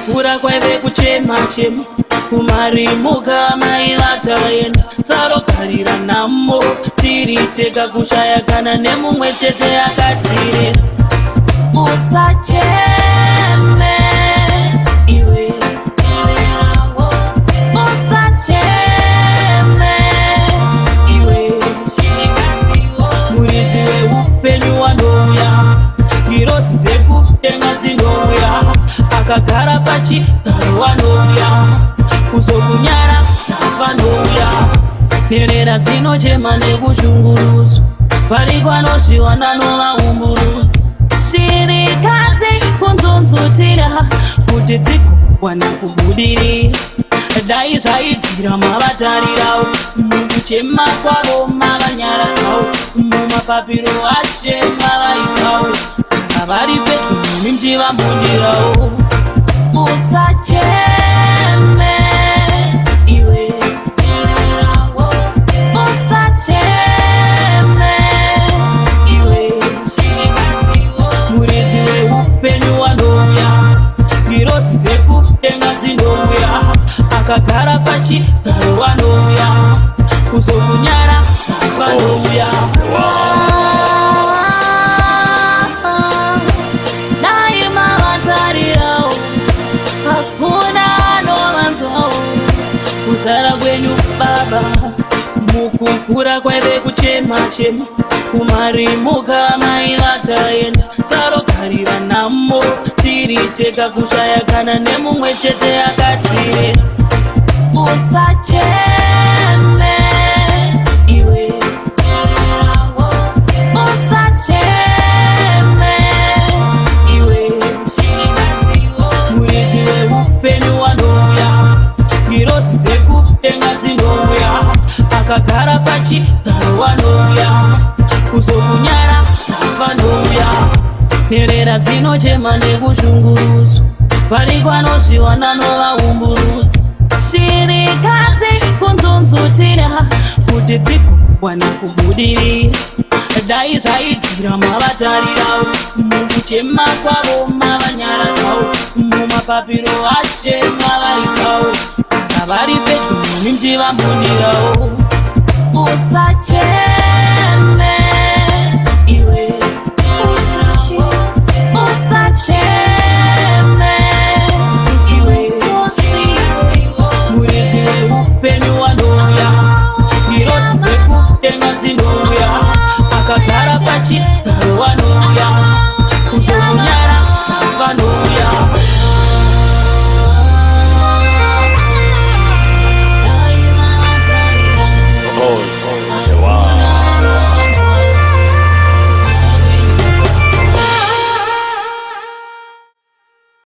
Mukukura kwaive kuchema chema, kumarimuka mai vakaenda, tarogarira nhamo tiri tega, kushaya kana nemumwe chete akatirera. Usacheme iwe, usacheme iwe, muridzi weupenyu wanouya, ngirozi dzekudenga dzinouya, akagara pachigaro wanouya kuzokunyaradza vanouya. Nherera dzinochema nekushungurudzwa, variko vanozviwana novaumburudza, shirikadzi kunzunzutira kuti dzigowana kubudirira. Dai zvaibvira mavatarirawo, mukuchema kwavo mavanyaradzawo, mumapapiro ashe mavaisawo, kana vari pedyo nemi muchivambundirawo. Usacheme iwe, usacheme iwe, muridzi weupenyu wanouya, ngirozi dzekudenga dzinouya, akagara pachigaro wanouya kuzokunyaradza vanouya. Dai mavatarirawo, hakuna anovanzwawo kuzara kwenyu baba. Mukukura kwaive kuchema chema, kumarimuka mai vakaenda, tarogarira nhamo tiri tega, kushaya kana nemumwe chete akatirera. Usacheme iwe, usacheme iwe, muridzi weupenyu wanouya, ngirozi dzekudenga dzinouya, akagara pachigaro wanouya kuzokunyaradza vanouya. Nherera dzinochema nekushungurudzwa, variko vanozviwana novaumburudza, shirikadzi kunzunzutira kuti dzigowana kubudirira. Dai zvaibvira mavatarirawo, mukuchema kwavo mavanyaradzawo, mumapapiro ashe mavaisawo, kana vari pedyo nemi muchivambundirawo. Usacheme iwe, usacheme iwe, muridzi weupenyu wanouya, ngirozi dzekudenga dzinouya, akagara pachigaro.